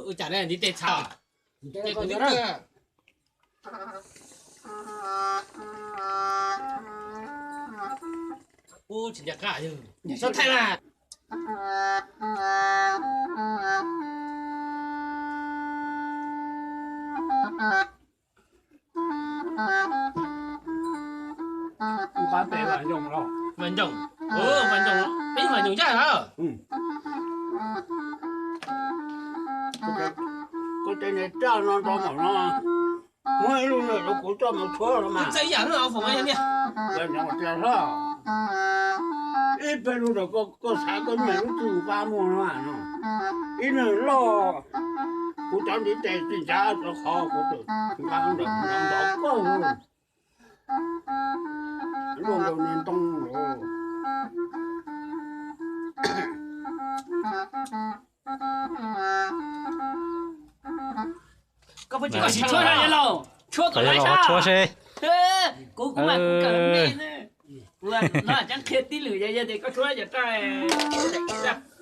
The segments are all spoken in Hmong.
Ua cas ne, ntiv tes txhav. Ces kuv twb tuag. Ub, tsis nco qab, txhob thaij na. Vas Ncoom, Vas Ncoom, peb Vas Ncoom Yaj na. Kuv tes niag raj no nrov npaum no, muab ib lub nws rau kuv coj mus tshuab los mas. Txawj ib yam no foom, yog niag, yog niag tias hlob, ib peb lub ntawm koj xav koj nyiam lub twg nqa mus no. Ib nws loj, kuv cov ntiv tes tsis ncav rau qhov kuv tus nqa ntawm nrov koj. Luaj nkaus niag ntoo lawm. Koj puas tsis, koj tsis tshuab zaj laus, tshuab kom laiv sab. Tshuab seb. Kuv, kuv mas kuv kawm me, kuv no tseem qhia tib lwm, yog tias koj tshuab cov raj,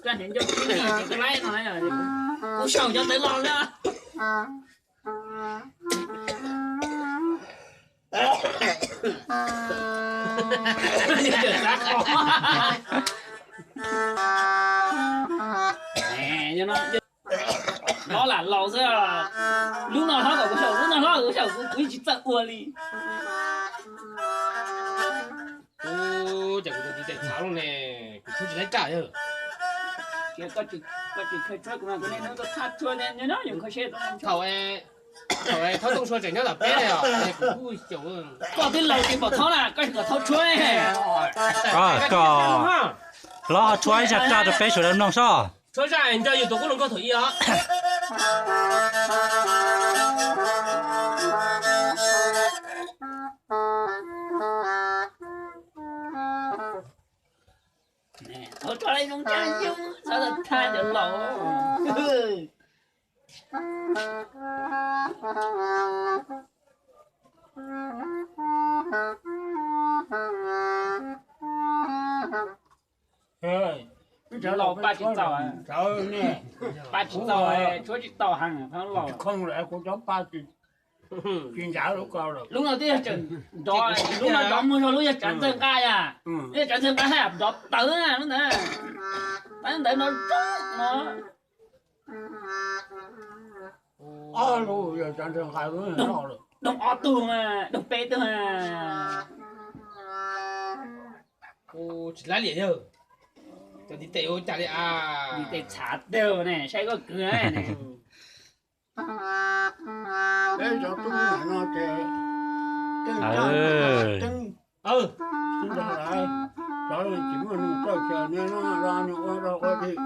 raj niam ncauj tib lwm ces koj laib no, kuv xyaum cov ntawd los na. Hlob lam laus xwb. Lub no hlob kom kuv xyaum, lub no hlob kom kuv xyaum, kuv yeej tsis txawj ua li. Ub, cas kuv tus ntiv tes txhav lawm ne, kuv tshuab tsis laib raj yog. Koj tsis khaws tshuab kuv mas kuv niaj hnub tuaj thab tshuab thiab nyob nyob yus kho siab. Thaum, thaum Thaub Tooj Sua tseem nyob tom peb os, kuv kuj xyaum. Koj twb laus tsis pom Thaub na, koj kom Thaub tshuab. Koj, hlob tshuab ib zaj raj rau peb sawv daws mloog sob. Tshuab zaj nco yus tus qub hluas nkauj thaum ub os. Thaub tso zoo caij yoog, txhob tau thab cov laus. Cov laus paj tsis txaus, paj tsis txaus, tshuab tsis tau heev, laus. Kuv cov paj tsis ncav lub ko lawm. Lub no twb yog tseem nrov, lub no nrov muag zog lub yog tsav ntxawg nqa yom. Yog tsav ntxawg nqa haj nrov tawv na lub ntawd. Tab ntawd no zoo no. Ob lub yog tsav ntxawg nqa lub no loj lawm. Doog ob tug mas doog peb tug mas. Tsis laib liam yawg. Cov ntiv tes ua cas li a? Ntiv tes txhav tag ne, saib koj kwv ne. Peb cov tub no ces teej tag teeb, tsis muaj neeg txawj xyaw, niag no los nws ua rau ua dig.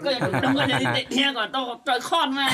Koj yuav tsum doog koj cov ntiv tes dhia kom tau raws qhov na.